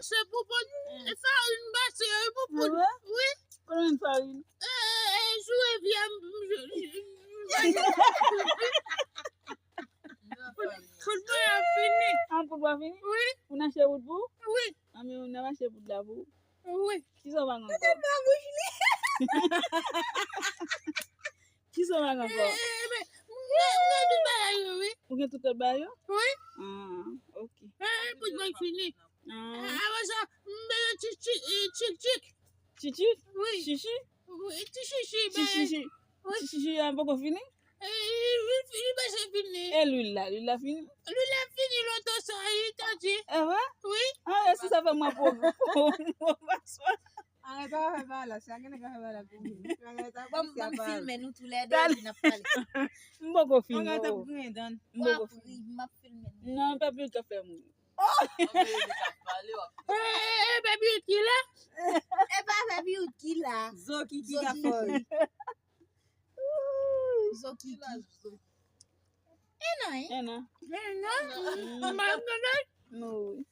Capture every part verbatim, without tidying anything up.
Se poupon. E farin m pase yo, e poupon. Ah ouais? Wi. Kote w jwenn farin? E, e, sou evi a, m, m, m, Poud mwen ap fini. Ah, poud mwen fini? Wi. Ou n achte poud pou ou? Wi. Ah, men ou n ap achte poud la pou ou? Wi. Kisa w pa gen ankò? Poud nan bouch li. Kisa w pa gen ankò? E, e, men, m gen, m gen tout bagay yo, wi. Ou gen tout lòt bagay yo? Wi. Ah, ok. E, e, poud mwen fini. Ah. Apre sa, m bezwen ti, ti, e, tik tik. Chichi? Wi. Chichi? Wi, ti chichi, ti chichi. Wi. Ti chichi a poko fini? E, li, li, li pase fini. E lwil la, lwil la fini? Lwil la fini lontan sa, li ta di. E vre? Wi. Ah, e si sa fè mwen pou, pou, pou paswa. Arrête, pa fè bagay la, sa gen nèg ka fè bagay la pou mwen. Bon, ban m filme nou tou lè de, epi n ap pale. M poko fini. Mwen ka tap griyen dan. M poko fini. M ap filme nou. Non, pa pil ka fè moun. E, e, e, Baby Youth ki la? E pa Baby Youth ki la. Zo Kiki ka fè. Zo Kiki. E nan, e? E nan. E nan. Mm. Mwen pa konnen. Non, wi.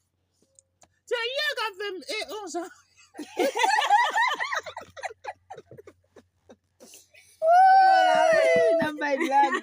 Se yo ka fè m, e, on sa. N ap bay blag.